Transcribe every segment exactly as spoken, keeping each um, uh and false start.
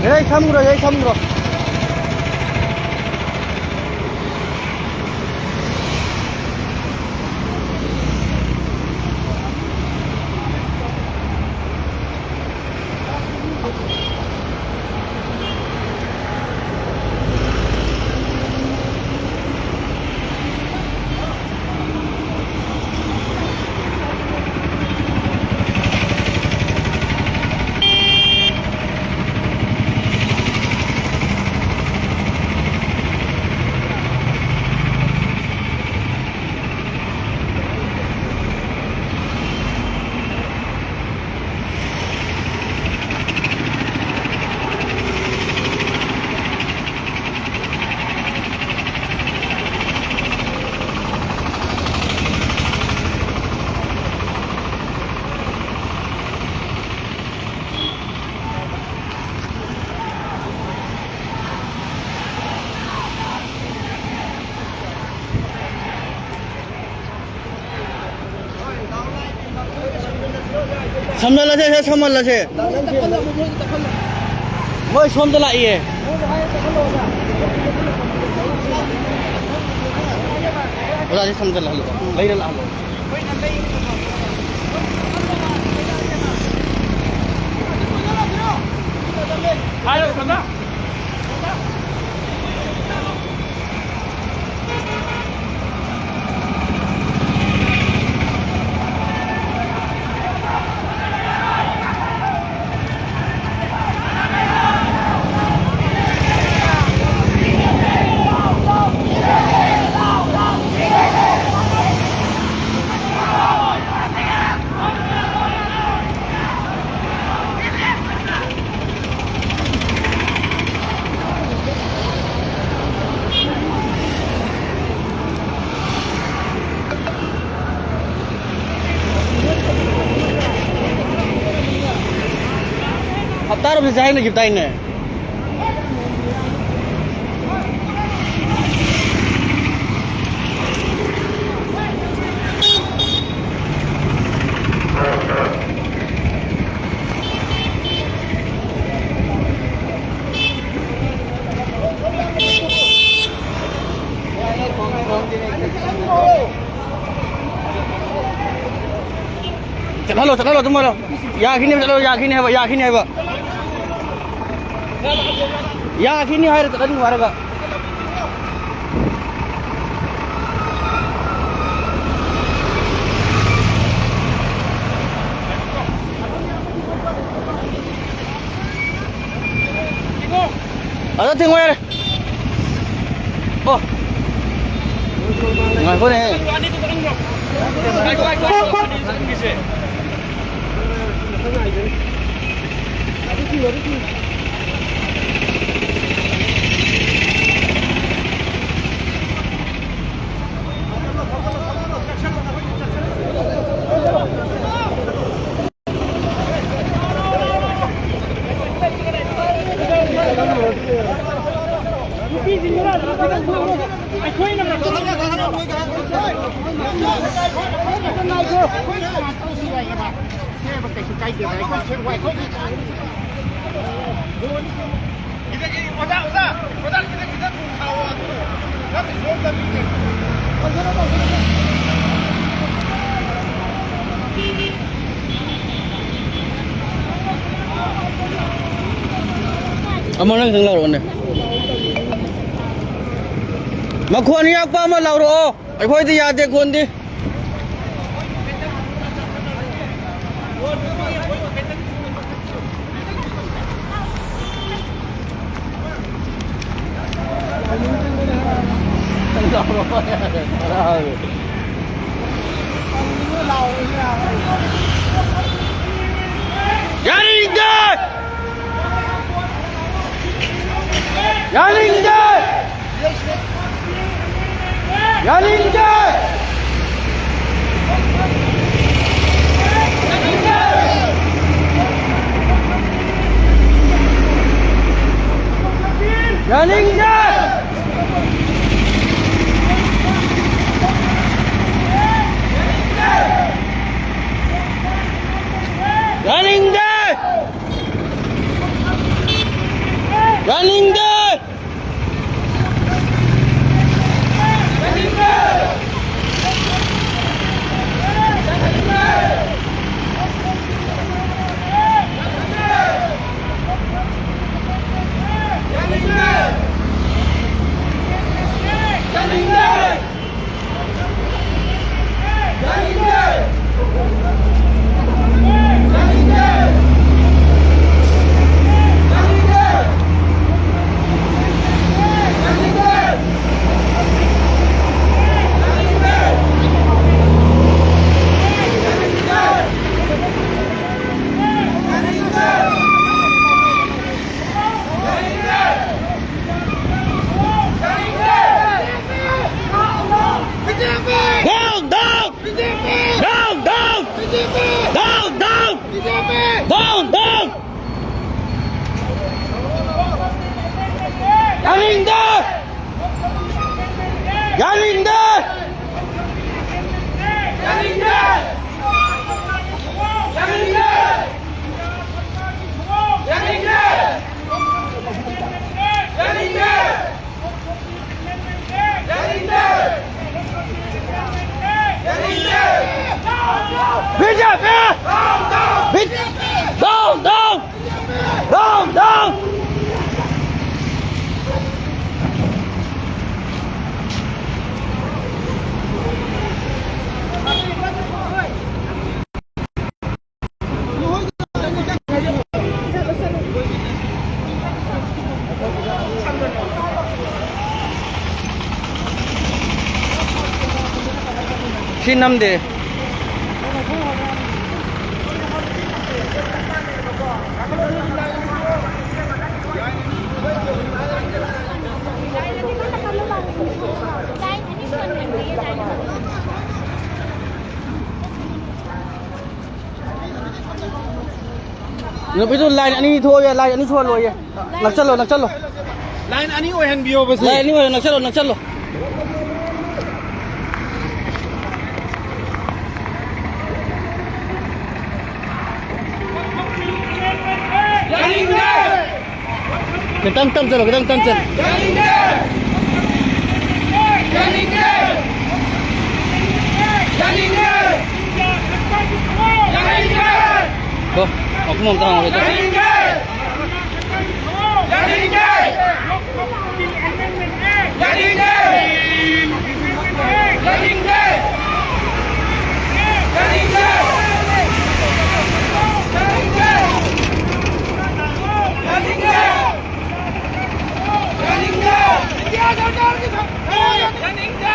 ꯌꯥꯏ, ꯊꯝꯈ꯭ꯔꯣ, ꯌꯥꯏ, ꯊꯝꯈ꯭ꯔꯣ꯫ ꯁꯝꯍꯜꯂꯁꯦ, ꯁꯦ, ꯁꯝꯍꯜꯂꯁꯦ꯫ ꯃꯣꯏ ꯁꯣꯝꯗ ꯂꯥꯛꯏꯌꯦ꯫ ꯑꯣꯖꯥꯁꯦ ꯁꯝꯖꯜꯍꯜꯂꯣ, ꯂꯩꯔ ꯂꯥꯛꯍꯜꯂꯣ꯫ ꯆꯥꯔꯕꯁꯦ ꯍꯥꯏꯅꯈꯤꯕꯗꯥꯏꯅꯦ? ꯆꯠꯍꯜꯂꯣ, ꯆꯠꯍꯜꯂꯣ, ꯑꯗꯨꯝ ꯍꯜꯂꯣ꯫ ꯌꯥꯈꯤꯅꯦꯕ, ꯆꯠꯍꯜꯂꯣ, ꯌꯥꯈꯤꯅꯤ ꯍꯥꯏꯕ, ꯌꯥꯈꯤꯅꯤ ꯍꯥꯏꯕ꯫ ꯌꯥꯈꯤꯅꯤ ꯍꯥꯏꯔ ꯆꯠꯍꯟꯈꯣ ꯍꯥꯏꯔꯒ꯫ ꯑꯗ ꯊꯤꯡꯉꯣ ꯌꯥꯔꯦ꯫ ꯑꯣ꯫ ꯉꯥꯏꯈꯣꯅꯦ꯫ ꯑꯃ ꯅꯪ ꯈꯤꯇꯪ ꯂꯥꯎꯔꯛꯑꯣꯅꯦ꯫ ꯃꯈꯣꯟ ꯌꯥꯛꯄ ꯑꯃ ꯂꯥꯎꯔꯛꯑꯣ꯫ ꯑꯩꯈꯣꯏꯗꯤ ꯌꯥꯗꯦ ꯈꯣꯟꯗꯤ꯫ ꯌꯥꯅꯤꯡꯗꯦ! ꯌꯥꯅꯤꯡꯗꯦ! ꯌꯥꯅꯤꯡꯗꯦ! ꯌꯥꯅꯤꯡꯗꯦ! ꯌꯥꯅꯤꯡꯗꯦ! ꯌꯥꯅꯤꯡꯗꯦ! Down, down! Down, down! Down, down! Down, down! ꯌꯥꯅꯤꯡꯗꯦ! ꯌꯥꯅꯤꯡꯗꯦ! B J P! B-, down, down! Down, down! ꯁꯤ ꯅꯝꯗꯦ꯫ ꯅꯨꯄꯤꯗꯨ line ꯑꯅꯤ ꯊꯣꯛꯑꯣꯌꯦ, line ꯑꯅꯤ ꯊꯣꯛꯍꯜꯂꯣꯌꯦ꯫ ꯅꯛꯁꯜꯂꯣ, ꯅꯛꯁꯜꯂꯣ꯫ ꯂꯥꯏꯟ ꯑꯅꯤ ꯑꯣꯏꯍꯟꯕꯤꯌꯣꯕ ꯁꯤ꯫ ꯂꯥꯏꯟ ꯑꯅꯤ ꯑꯣꯏꯍꯟ-, ꯅꯛꯁꯜꯂꯣ, ꯅꯛꯁꯜꯂꯣ꯫ ꯌꯥꯅꯤꯡꯗꯦ! ꯈꯤꯇꯪ ꯇꯞ ꯆꯠꯂꯣ, ꯈꯤꯇꯪ ꯇꯞ ꯆꯠꯂꯣ꯫ ꯌꯥꯅꯤꯡꯗꯦ! ꯌꯥꯅꯤꯡꯗꯦ! ꯌꯥꯅꯤꯡꯗꯦ! ꯌꯥꯅꯤꯡꯗꯦ! ꯀꯣ, ꯃꯐꯝ ꯑꯝꯇ ꯍꯥꯡꯉꯣ, ꯀꯩꯗꯧꯔꯦ? ꯌꯥꯅꯤꯡꯗꯦ! ꯌꯥꯅꯤꯡꯗꯦ! ꯌꯥꯅꯤꯡꯗꯦ! ꯌꯥꯅꯤꯡꯗꯦ! ꯌꯥꯅꯤꯡꯗꯦ! ꯌꯥꯅꯤꯡꯗꯦ! ꯏꯟꯗꯤꯌꯥ ꯁꯔꯀꯥꯔꯒꯤ ꯊꯕꯛ ꯌꯥꯅꯤꯡꯗꯦ!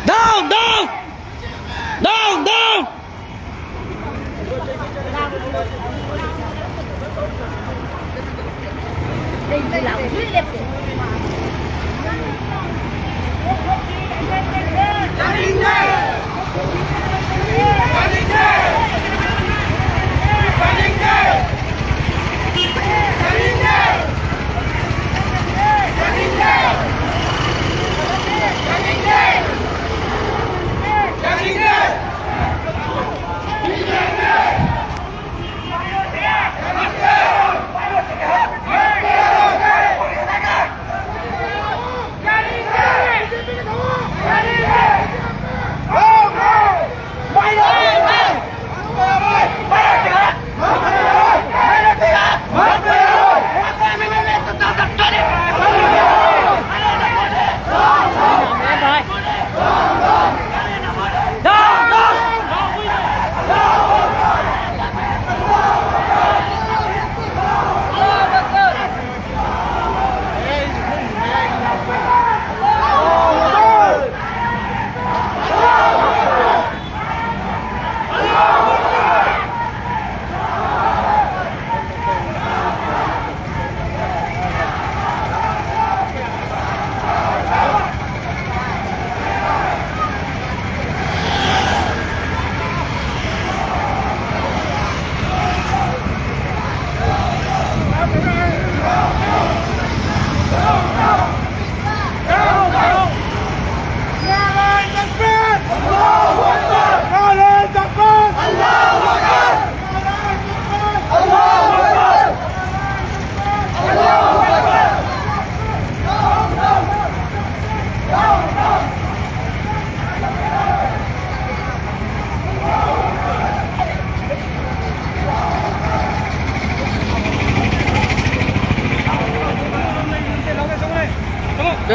Down, down! Down, down!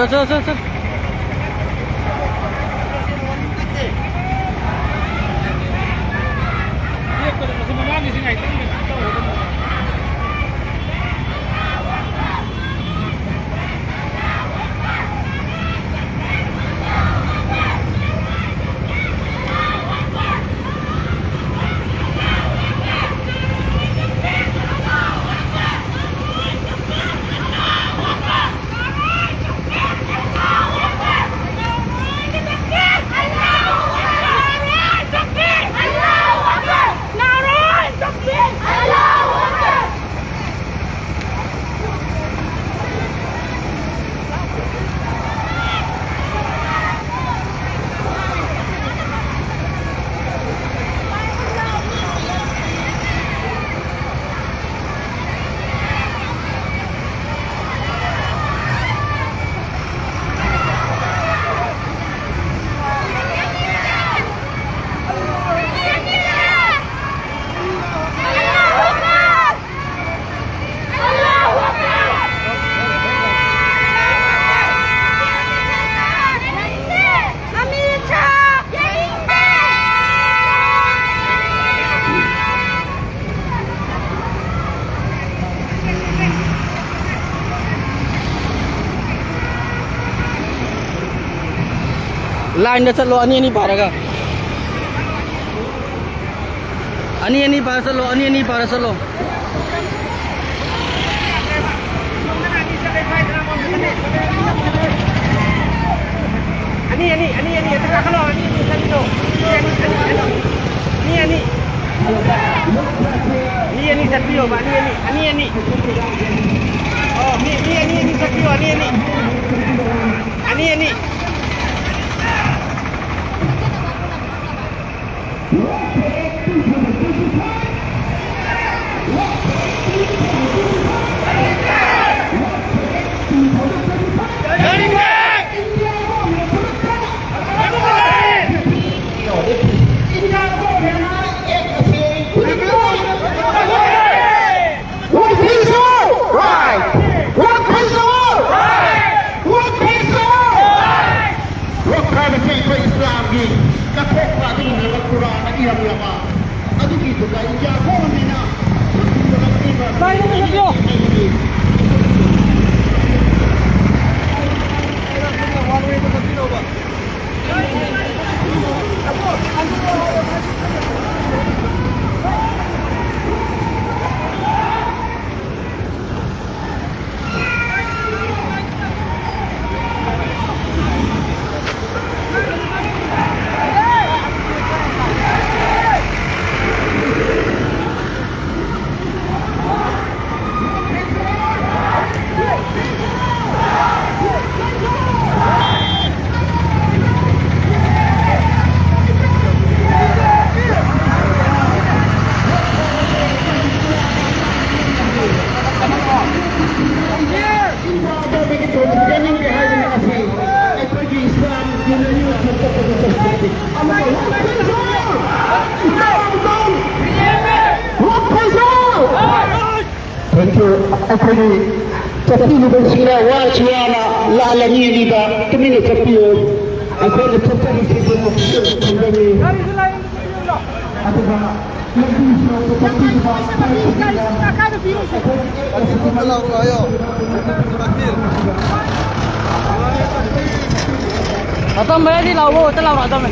ꯆꯠꯂꯣ, ꯆꯠꯂꯣ, ꯆꯠꯂꯣ꯫ ꯂꯥꯏꯟꯗ ꯆꯠꯂꯣ, ꯑꯅꯤ ꯑꯅꯤ ꯄꯥꯔꯒ꯫ ꯑꯅꯤ ꯑꯅꯤ ꯄꯥꯔ ꯆꯠꯂꯣ, ꯑꯅꯤ ꯑꯅꯤ ꯄꯥꯔ ꯆꯠꯂꯣ꯫ ꯑꯅꯤ, ꯑꯅꯤ, ꯑꯅꯤ, ꯑꯅꯤ, ꯑꯗꯨ ꯀꯥꯈꯠꯂꯣ, ꯑꯅꯤ, ꯑꯅꯤ ꯆꯠꯄꯤꯌꯣ꯫ ꯑꯅꯤ, ꯑꯅꯤ, ꯑꯅꯤ, ꯑꯅꯤ꯫ ꯃꯤ ꯑꯅꯤ ꯆꯠꯄꯤꯌꯣꯕ, ꯑꯅꯤ, ꯑꯅꯤ, ꯑꯅꯤ, ꯑꯅꯤ꯫ ꯑꯣ, ꯃꯤ, ꯃꯤ ꯑꯅꯤ, ꯑꯅꯤ ꯆꯠꯄꯤꯌꯣ, ꯑꯅꯤ, ꯑꯅꯤ꯫ ꯑꯅꯤ, ꯑꯅꯤ꯫ One piece of right. One piece of right. One piece ꯀꯠꯊꯣꯛꯄ ꯑꯗꯨꯒꯨꯝꯂꯕ ꯀꯨꯔꯥꯟꯅ ꯏꯔꯝꯂꯕ ꯑꯗꯨꯒꯤꯗꯨꯗ ꯏꯟꯗꯤꯌꯥ ꯒꯣꯔꯃꯦꯟꯅ ꯏꯝꯐꯥꯜꯗ ꯃꯤꯒꯤ ꯊꯣꯡ ꯄꯤꯖꯅꯤꯡꯗꯦ ꯍꯥꯏꯕꯅꯤ꯫ ꯑꯁꯤ ꯑꯩꯈꯣꯏꯒꯤ ꯏꯁꯂꯥꯝ ꯌꯨꯅꯤꯌꯟ ꯊꯣꯛꯄꯗ ꯆꯠꯄꯗꯤ ꯑꯃ ꯊꯦꯡꯀ꯭ꯌꯨ꯫ ꯑꯩꯈꯣꯏꯒꯤ ꯆꯠꯄꯤꯔꯤꯕꯁꯤꯡꯅ ꯋꯥꯁꯨ ꯋꯥꯅ ꯂꯥꯜꯂꯅꯤ ꯑꯅꯤꯗ ꯇꯨꯃꯤꯟꯅ ꯆꯠꯄꯤꯌꯨ꯫ ꯑꯩꯈꯣꯏꯅ ꯆꯠꯆꯔꯤꯁꯤꯕꯨ ꯈꯨꯗꯝ ꯊꯝꯖꯔꯤ꯫ ꯑꯗꯨꯒ ꯂꯝꯕꯤ ꯁꯣꯔꯣꯛꯇ ꯆꯠꯄꯤꯔꯤꯕ ꯑꯇꯝꯕꯗꯤ ꯂꯥꯎꯕ ꯍꯣꯇꯦꯜ ꯂꯥꯎꯕ ꯑꯇꯝꯕ꯫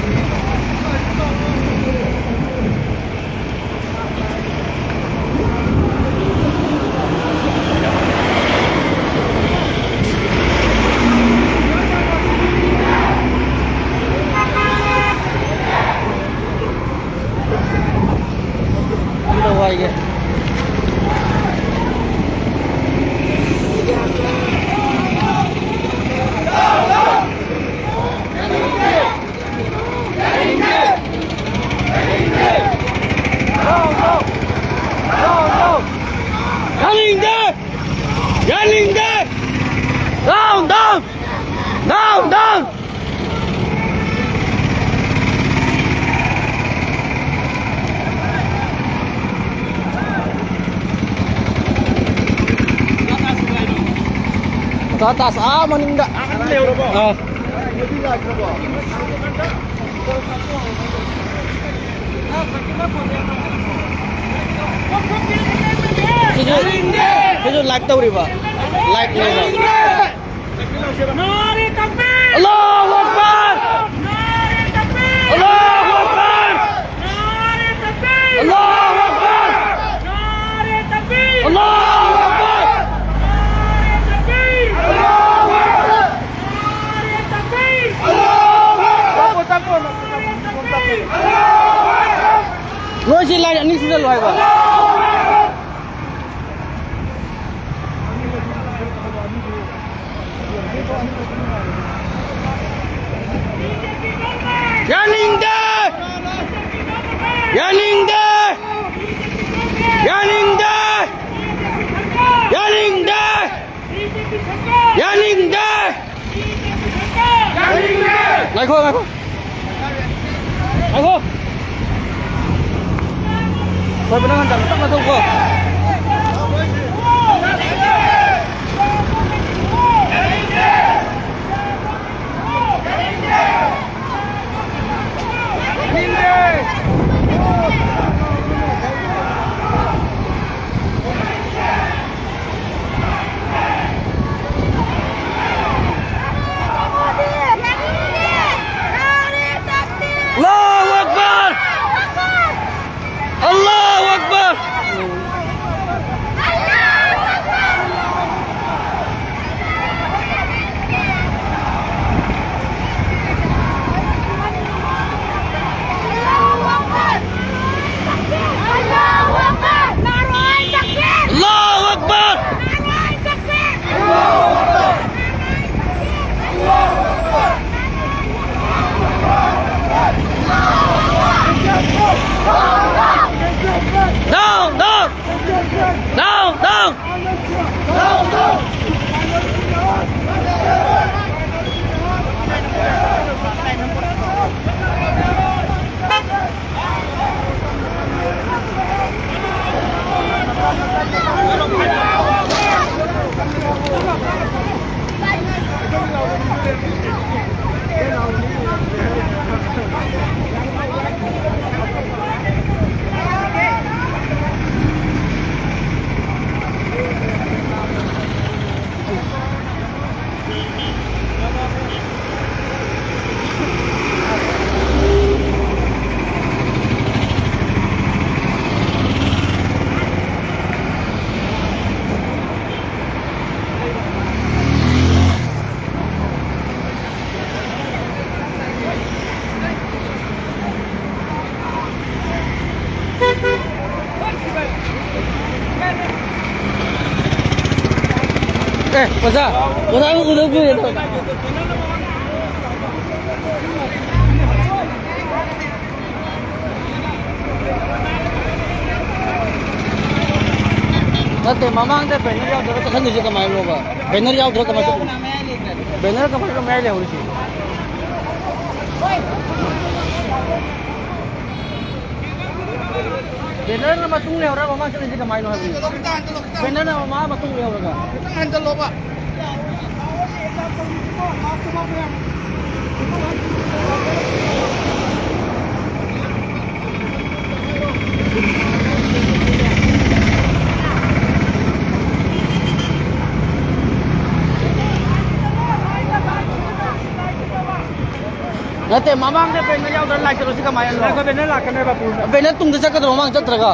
ꯌꯥꯅꯤꯡꯗꯦ! ꯌꯥꯅꯤꯡꯗꯦ! Down, down! Down, down! ꯇꯥꯇꯥꯁ ꯑꯥ ꯃꯅꯤꯡꯗ꯫ ꯑꯥ꯫ ꯁꯤꯁꯨ, ꯁꯤꯁꯨ ꯂꯥꯏꯚ ꯇꯧꯔꯤꯕ, ꯂꯥꯏꯚꯅꯦꯕ꯫ نعرے تکبیر! الله أكبر! نعرے تکبیر! الله أكبر! نعرے تکبیر! الله أكبر! نعرے تکبیر! الله أكبر! نعرے تکبیر! الله أكبر! نعرے تکبیر! الله أكبر! نعرے تکبیر! الله أكبر! ꯅꯣꯏ ꯁꯤ ꯂꯥꯏꯟ ꯑꯅꯤ ꯁꯤꯗ ꯂꯣꯏꯕ꯫ ꯌꯥꯅꯤꯡꯗꯦ! ꯌꯥꯅꯤꯡꯗꯦ! ꯌꯥꯅꯤꯡꯗꯦ! ꯌꯥꯅꯤꯡꯗꯦ! ꯌꯥꯅꯤꯡꯗꯦ! ꯉꯥꯏꯈꯣ, ꯉꯥꯏꯈꯣ꯫ ꯉꯥꯏꯈꯣ꯫ ꯍꯣꯏ, ꯅꯪ ꯍꯟꯗꯛ ꯇꯞꯅ ꯊꯧꯀꯣ꯫ الله أكبر! الله أكبر! ꯑꯣꯖꯥ, ꯑꯣꯖꯥ, ꯎꯗꯕ ꯀꯨꯏꯔꯦ꯫ ꯅꯠꯇꯦ, ꯃꯃꯥꯡꯗ ꯕꯦꯅꯔ ꯌꯥꯎꯗ꯭ꯔꯒ ꯆꯠꯍꯟꯗꯣꯏꯁꯦ ꯀꯃꯥꯏꯅꯣꯕ? ꯕꯦꯅꯔ ꯌꯥꯎꯗ꯭ꯔꯒ ꯀꯃꯥꯏꯅ ꯆꯠꯍꯟ-, ꯕꯦꯅꯔ ꯀꯃꯥꯏꯅ ꯃꯌꯥꯏ ꯂꯩꯍꯧꯔꯤꯁꯦ? ꯕꯦꯅꯔꯅ ꯃꯇꯨꯡ ꯂꯩꯍꯧꯔꯒ ꯃꯃꯥꯡ ꯆꯠꯂꯤꯁꯦ ꯀꯃꯥꯏꯅꯣ ꯍꯥꯏꯕꯅꯤ? ꯕꯦꯅꯔꯅ ꯃꯃꯥꯡ ꯃꯇꯨꯡ ꯂꯩꯍꯧꯔꯒ꯫ ꯅꯠꯇꯦ, ꯃꯃꯥꯡꯗ ꯕꯦꯅꯔ ꯌꯥꯎꯗ꯭ꯔ ꯂꯥꯏ ꯆꯠꯂꯣꯁꯤ ꯀꯃꯥꯏꯅ? ꯉꯥꯏꯈꯣ, ꯕꯦꯅꯔ ꯂꯥꯛꯀꯅꯦꯕ ꯄꯨꯔ꯫ ꯕꯦꯅꯔ ꯇꯨꯡꯗ ꯆꯠꯀꯗ꯭ꯔꯣ, ꯃꯃꯥꯡ ꯆꯠꯇ꯭ꯔꯒ?